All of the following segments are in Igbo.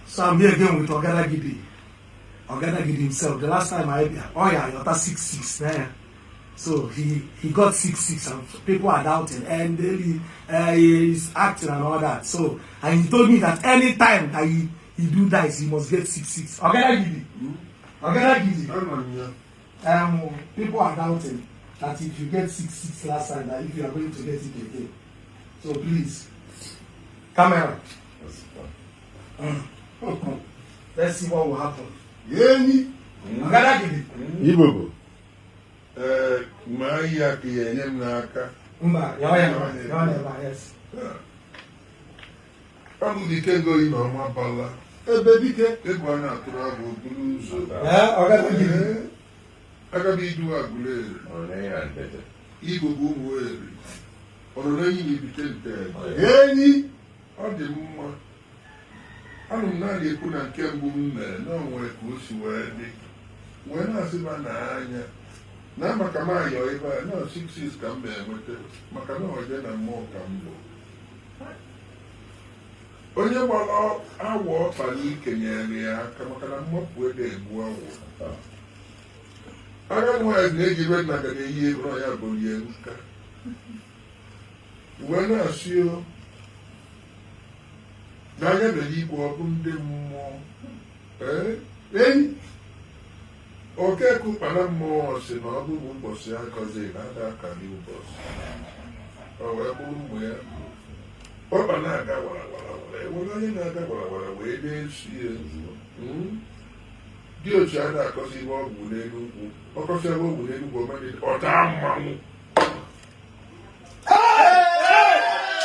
So I'm here again with Ogadagidi. Ogadagidi himself. The last time I oh yeah, Yota 6-6. Yeah. So he got 6-6 and people are doubting and he's acting and all that. So and he told me that anytime that he do dice, he must get 6-6. Ogadagidi. Ogadagidi. People are doubting that if you get 6-6 last time, that if you are going to get it again. So please, camera. Let's see what will happen. Enyi. Ogadagidi. Igbo ee, ma ya ka ya enye m n'aka. Mba, ya ya ya ya, yes. Ọ bụ dike ngoyi na ọma bala ebe dike egwu a na-atụrụ abụ oburu ụzọ. Eh, Ogadagidi. Ee, agaghị idu agụleri Igbo bụ ụmụ eri ọnọ n'enyi na ibite nte enyi. Ọ dị mma. Anụ m naanị ekwu na nke mbụ m mere na o nwere ka o si wee dị wee na-asị ma na anya na maka m ayọ ebe a na 66 ka m na-enweta, maka na ọje na mmụọ ka m bụ onye gbara awọ ọkpa n'ike nyere ya aka, maka na mmapụ ede egbu awọ. Agadi nwaanyị na-eji red na gada eyi ego na ya bụ rie nka wee na-asị o n'anya mere igwe ọ bụ ndị mmụọ. Ee, enyi okeke ụkpana mmụọ si na ọ bụrụ ụbọchị agọzi na ada akali ụbọchị ọ wee bụrụ ụmụ ya ọkpa na-aga wara wara wara, enwere onye na-aga wara wara wee na-esi ya. Dị otu a na-akọzi ihe ọgwụ n'elu ugwu, ọkọsi ebe ọgwụ n'elu ugwu ọmadị ọta mmanwụ.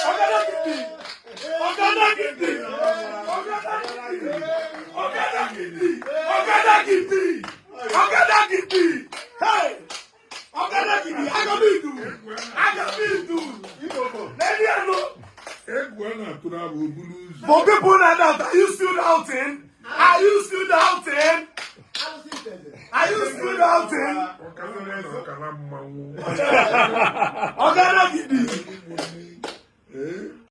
Ogadagidi! Ogadagidi! Ogadagidi! Ogadagidi! Ogadagidi! Hey! Ogadagidi! Agabidu! Agabidu! Lady Elo! Egwu a na-atụrụ abụ obulu ụzọ. For people that doubt, are you still doubting? Are you still doubting? Are you still doubting? Ọkala na ọkala mmanwụ.